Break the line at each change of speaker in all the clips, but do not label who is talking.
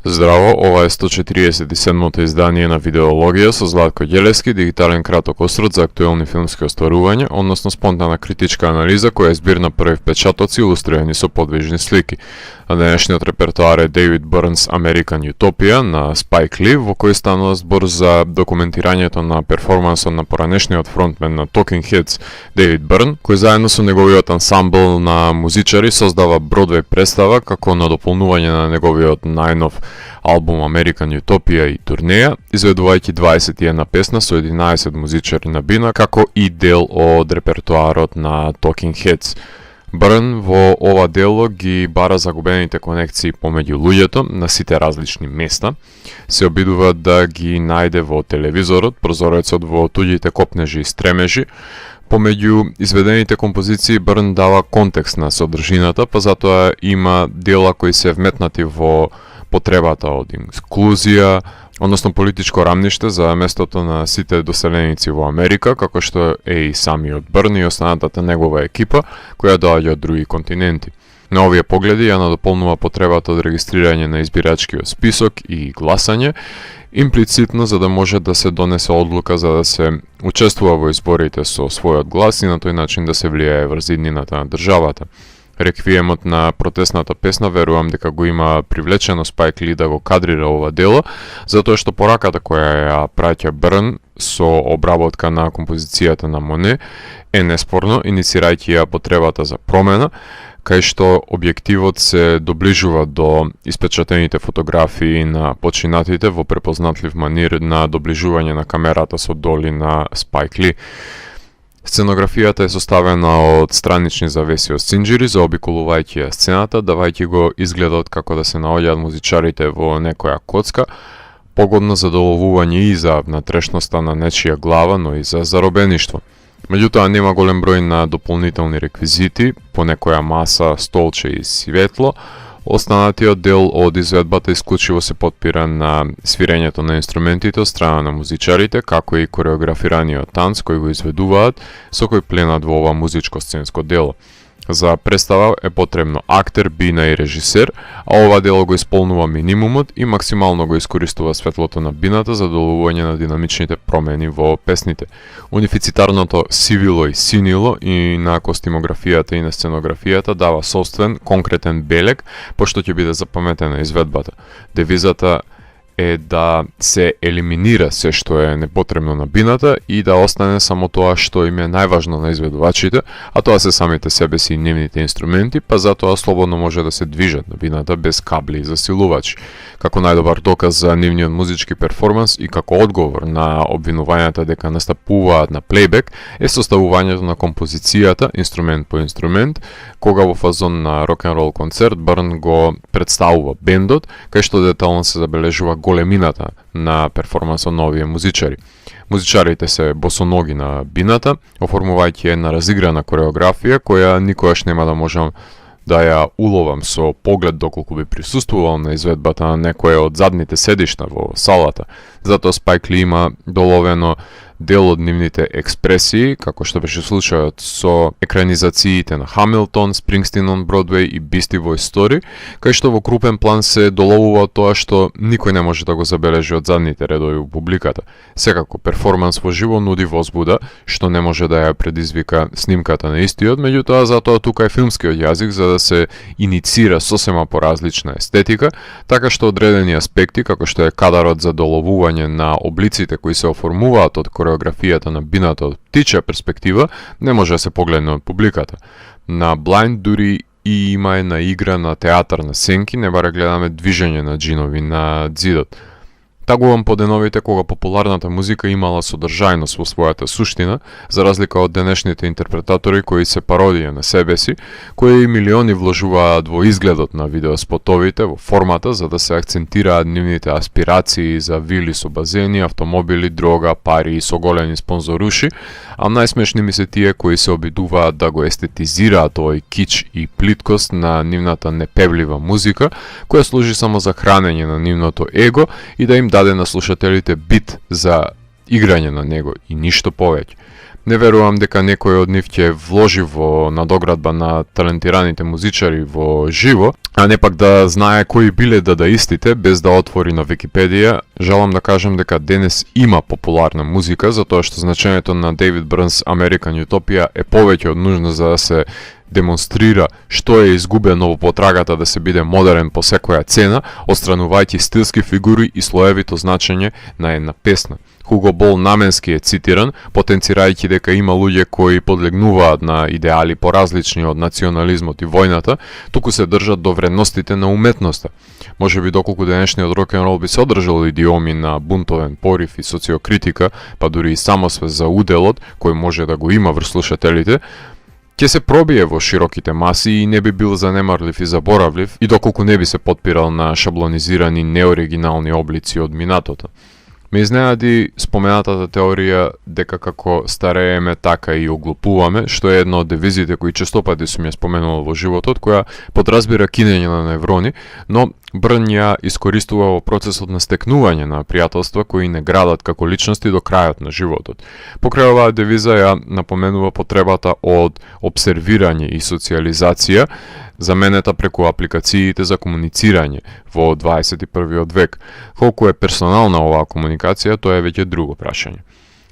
Здраво, ова е 147-то издание на Видеологија со Златко Ѓелевски, дигитален краток осврт за актуелни филмски остварувања, односно спонтана критичка анализа која е збир на први впечатоци илустрирани со подвижни слики. На денешниот репертоар е Дейвид Бърнс American Utopia на Спайк Ли, во кој станува збор за документирањето на перформансот на поранешниот фронтмен на Talking Heads Дейвид Бърн, кој заедно со неговиот ансамбл на музичари создава Бродвеј представа како надополнување на неговиот најнов албум American Utopia и турнеја, изведувајќи 21 песна со 11 музичари на бина, како и дел од репертоарот на Talking Heads. Бърн во ова дело ги бара загубените конекции помеѓу луѓето на сите различни места, се обидува да ги најде во телевизорот, прозорецот во туѓите копнежи и стремежи. Помеѓу изведените композиции Бърн дава контекст на содржината, па затоа има дела кои се вметнати во потребата од инклузија, односно политичко рамниште за местото на сите доселеници во Америка, како што е и самиот Бърн и останатата негова екипа, која доаѓа од други континенти. На овие погледи ја надополнува потребата од регистрирање на избирачкиот список и гласање, имплицитно за да може да се донесе одлука за да се учествува во изборите со својот глас и на тој начин да се влијае врз иднината на државата. Реквиемот на протестната песна верувам дека го има привлечено Спайк Ли да го кадрира ова дело, затоа што пораката која ја праќа Бърн со обработка на композицијата на Моне е неспорно, иницирајќи ја потребата за промена, кај што објективот се доближува до испечатените фотографии на починатите во препознатлив манир на доближување на камерата со доли на Спайк Ли. Сценографијата е составена од странични завеси од синџири, заобиколувајќи ја сцената, давајќи го изгледот како да се наоѓаат музичарите во некоја коцка, погодно за доловување и за внатрешноста на нечија глава, но и за заробеништво. Меѓутоа нема голем број на дополнителни реквизити, по некоја маса, столче и светло. Останатиот дел од изведбата исклучиво се потпира на свирењето на инструментите од страна на музичарите, како и кореографираниот танц кој го изведуваат, со кој пленат во ова музичко сценско дело. За представа е потребно актер, бина и режисер, а ова дело го исполнува минимумот и максимално го искористува светлото на бината за доловување на динамичните промени во песните. Унифицитарното сивило и синило и на костимографијата и на сценографијата дава собствен, конкретен белег, пошто ќе биде запаметена изведбата. Девизата е да се елиминира се што е непотребно на бината и да остане само тоа што им е најважно на изведувачите, а тоа се самите себе си и нивните инструменти, па затоа слободно може да се движат на бината без кабли и засилувачи. Како најдобар доказ за нивниот музички перформанс и како одговор на обвинувањата дека настапуваат на плейбек е составувањето на композицијата инструмент по инструмент, кога во фазон на рок-н-рол концерт Бърн го представува бендот, кај што детално се забележува големината на перформансот на овие музичари. Музичарите се босоноги на бината, оформувајќи една разиграна кореографија која никогаш нема да можам да ја уловам со поглед доколку би присуствувал на изведбата на некоја од задните седишта во салата. Затоа Спайк Ли има доловено дел од нивните експресии, како што беше случајот со екранизациите на Хамилтон, Спрингстин on Broadway и Beastie Boys Story, кај што во крупен план се доловува тоа што никој не може да го забележи од задните редови во публиката. Секако, перформанс во живо нуди возбуда, што не може да ја предизвика снимката на истиот, меѓутоа затоа тука е филмскиот јазик за да се иницира сосема поразлична естетика, така што одредени аспекти, како што е кадарот за доловување на облиците кои се оформуваат од кореографијата на бината од птичја перспектива, не може да се погледне од публиката. На Blind дури и има една игра на театар на сенки, не бара гледаме движење на джинови на ѕидот. Тагувам по деновите кога популарната музика имала содржајност во својата суштина, за разлика од денешните интерпретатори кои се пародија на себе си, кои милиони вложуваат во изгледот на видеоспотовите, во формата, за да се акцентираат нивните аспирации за вили со базени, автомобили, дрога, пари и соголени спонзоруши, а најсмешни ми се тие кои се обидуваат да го естетизираат овој кич и плиткост на нивната непевлива музика, која служи само за хранење на нивното его и да им даде на слушателите бит за играње на него и ништо повеќе. Не верувам дека некој од нив ќе вложи во надоградба на талентираните музичари во живо, а не пак да знае кои биле дадаистите без да отвори на Википедија. Жалам да кажам дека денес има популарна музика, затоа што значењето на Дейвид Брнс American Utopia е повеќе од нужно за да се демонстрира што е изгубено во потрагата да се биде модерен по секоја цена, отстранувајќи стилски фигури и слоевито значење на една песна. Хуго Бол наменски е цитиран, потенцирајќи дека има луѓе кои подлегнуваат на идеали поразлични од национализмот и војната, туку се држат до вредностите на уметноста. Може би доколку денешниот рок-н-рол би се одржал идиоми на бунтовен порив и социокритика, па дури и самосвест за уделот, кој може да го има врз слушателите, ќе се пробие во широките маси и не би бил занемарлив и заборавлив, и доколку не би се потпирал на шаблонизирани неоригинални облици од минатото. Ме изненади споменатата теорија дека како старееме така и оглупуваме, што е една од девизите кои честопати сум ја споменувал во животот, која подразбира кинење на неврони, но Брн ја искористува во процесот на стекнување на пријателства кои не градат како личности до крајот на животот. Покрај оваа девиза ја напоменува потребата од обсервирање и социализација, заменета преку апликациите за комуницирање во 21. век. Колку е персонална оваа комуникација, тоа е веќе друго прашање.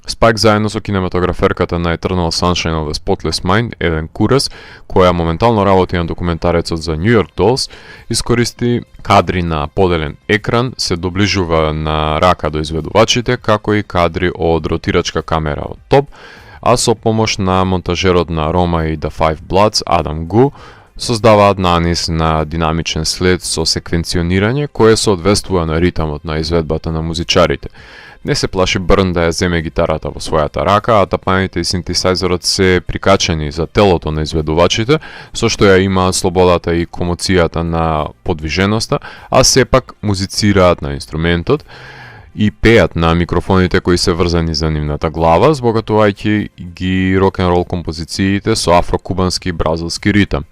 Спайк заедно со кинематограферката на Eternal Sunshine of the Spotless Mind, Елен Курас, која моментално работи на документарецот за New York Dolls, искористи кадри на поделен екран, се доближува на рака до изведувачите, како и кадри од ротирачка камера од топ, а со помош на монтажерот на Рома и The Five Bloods, Адам Гу, создаваат нанис на динамичен след со секвенционирање кое соодветствува на ритамот на изведбата на музичарите. Не се плаши Брн да ја земе гитарата во својата рака, а тапаните и синтесајзерот се прикачени за телото на изведувачите, со што ја имаат слободата и комоцијата на подвиженоста, а сепак музицираат на инструментот и пеат на микрофоните кои се врзани за нивната глава, збогатувајќи ги рок-н-рол композициите со афрокубански и бразилски ритам.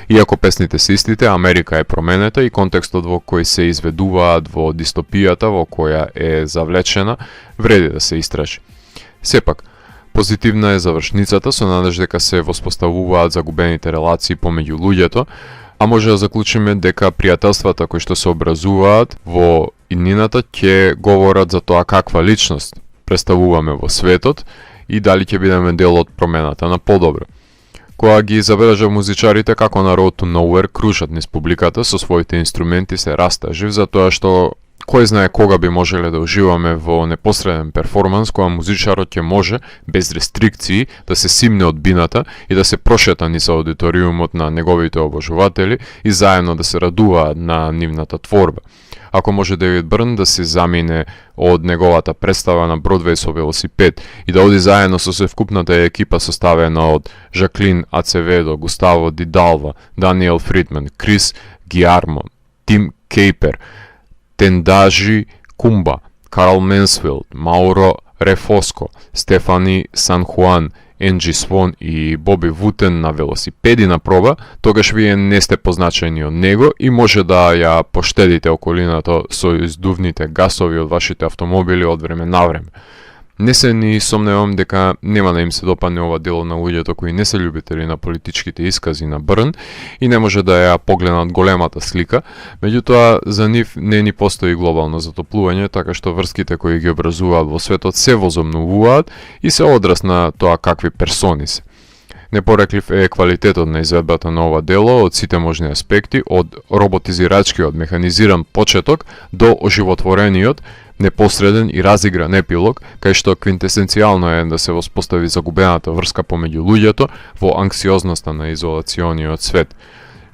Иако песните се истите, Америка е променета и контекстот во кој се изведуваат во дистопијата во која е завлечена, вреди да се истражи. Сепак, позитивна е завршницата со надеж дека се воспоставуваат загубените релации помеѓу луѓето, а може да заклучиме дека пријателствата кои што се образуваат во иднината ќе говорат за тоа каква личност представуваме во светот и дали ќе бидеме дел од промената на подобро. Кога ги забележав музичарите како на Road to Nowhere крушат низ публиката со своите инструменти, се растажив за тоа што кој знае кога би можеле да уживаме во непосреден перформанс кога музичарот ќе може, без рестрикции, да се симне од бината и да се прошета низ аудиториумот на неговите обожуватели и заедно да се радуваат на нивната творба. Ако може Дейвид Брн да се замине од неговата представа на Бродвеј со велосипед и да оди заедно со севкупната екипа составена од Жаклин Ацеведо, Густаво Дидалва, Даниел Фридман, Крис Гиармо, Тим Кейпер, Тендажи Кумба, Карл Менсфилд, Мауро Рефоско, Стефани Сан Хуан, Енджи Свон и Боби Вутен на велосипеди на проба, тогаш вие не сте позначени од него и може да ја поштедите околината со издувните гасови од вашите автомобили од време на време. Не се ни сомневам дека нема да им се допадне ова дело на луѓето кои не се љубители на политичките искази на Брн и не може да ја погледнат големата слика, меѓутоа за нив не ни постои глобално затоплување, така што врските кои ги образуваат во светот се возобновуваат и се одраз на тоа какви персони се. Непореклив е квалитетот на изведбата на ова дело од сите можни аспекти, од роботизирачкиот механизиран почеток до оживотворениот, непосреден и разигран епилог, кај што квинтесенцијално е да се воспостави загубената врска помеѓу луѓето во анксиозноста на изолациониот свет.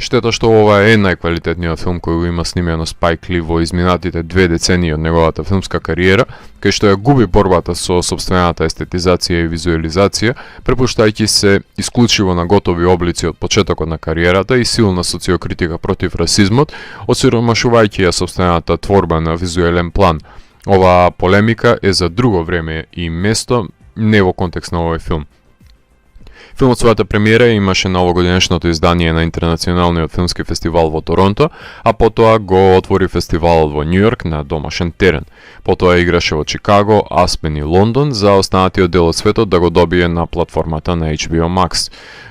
Штета што ова е најквалитетниот филм кој го има снимено Спайк Ли во изминатите 2 децении од неговата филмска кариера, кај што ја губи борбата со собствената естетизација и визуализација, препуштајќи се исклучиво на готови облици од почетокот на кариерата и силна социокритика против расизмот, осиромашувајќи ја собствената творба на визуелен план. Оваа полемика е за друго време и место, не во контекст на овој филм. Филмот својата премиера имаше на овогодинешното издание на Интернационалниот филмски фестивал во Торонто, а потоа го отвори фестивалот во Њујорк на домашен терен. Потоа играше во Чикаго, Аспен и Лондон за останатиот дел од светот да го добие на платформата на HBO Max.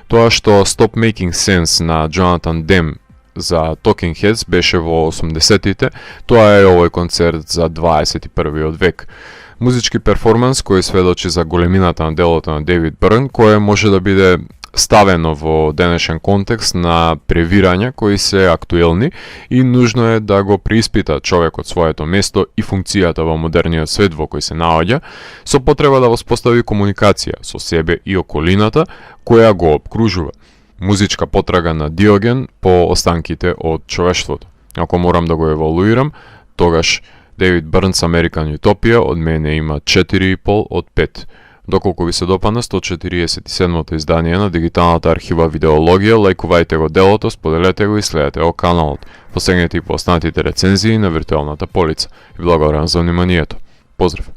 Тоа што Stop Making Sense на Джонатан Дем за Talking Heads беше во 80-тите, тоа е овој концерт за 21-виот век. Музички перформанс кој сведочи за големината на делото на Дейвид Бърн, кое може да биде ставено во денешен контекст на превирања кои се актуелни и нужно е да го преиспита човекот своето место и функцијата во модерниот свет во кој се наоѓа, со потреба да воспостави комуникација со себе и околината која го обкружува. Музичка потрага на Диоген по останките од човештвото. Ако морам да го евалуирам, тогаш Дейвид Бърнс American Utopia од мене има 4,5 од 5. Доколку ви се допадна 147-то издание на дигиталната архива Видеологија, лајкувајте го делото, споделете го и следете го каналот. Посегнете и по останатите рецензии на виртуелната полица. И благодарам за вниманието. Поздрав!